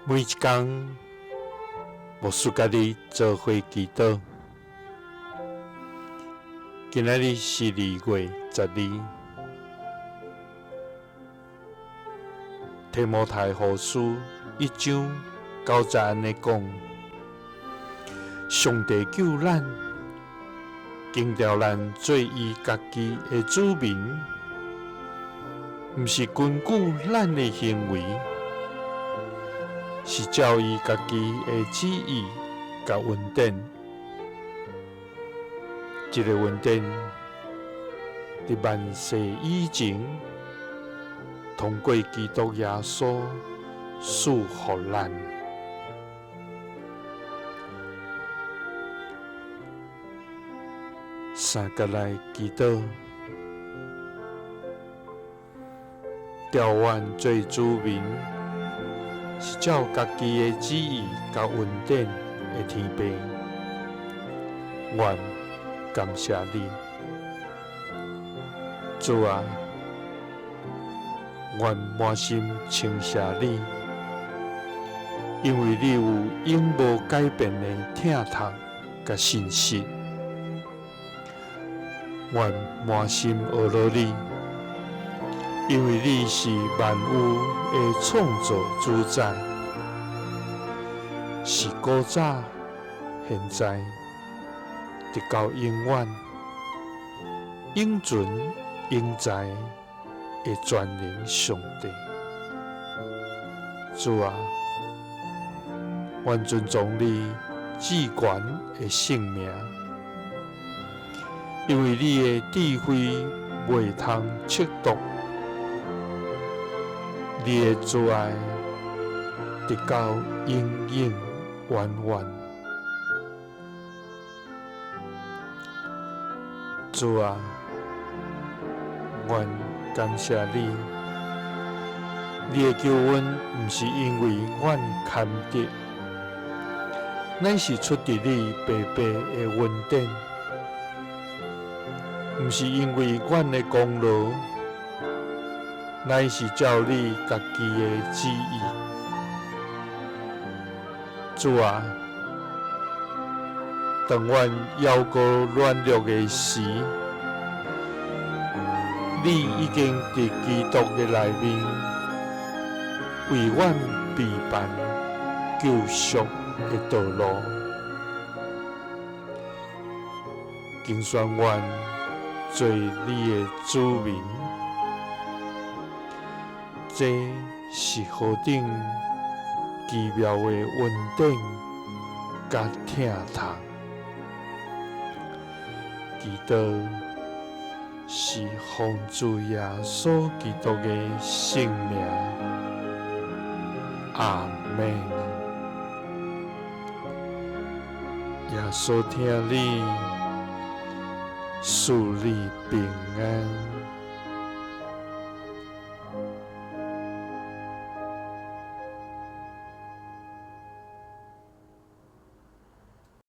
每一工，牧師佮你做伙祈禱。今仔日是2月12，提摩太後書一章九節按呢講：上帝救咱，揀召咱做伊家己的子民，毋是根據咱的行為，是照伊家己的旨意佮恩典。這个恩典佇萬世以前，通過基督耶穌賜予咱。三佮來祈禱，召阮做子民，是照家己的旨意佮恩典的天父，阮感謝你，主啊，阮滿心稱謝你，因為你有永無改變的疼痛佮信實。阮滿心阿羅你，因為你是萬有的創造主宰，是古早、現在，直到永遠、永存、永在的全能上帝。主啊，阮尊崇你至懸的聖名，因為你的智慧袂通測度，你的慈愛直到永永遠遠。主啊，阮感謝你，你的救恩毋是因為阮堪得，乃是出佇你白白的恩典，毋是因為阮的功勞，乃是照你家己的旨意。主啊，當阮猶閣軟弱的時，你已經佇基督的內面為阮備辦救贖的道路，揀選阮做你的子民，這是何等奇妙的恩典佮疼痛！祈禱是奉主耶穌基督的聖名，阿們。耶穌疼你，賜你平安。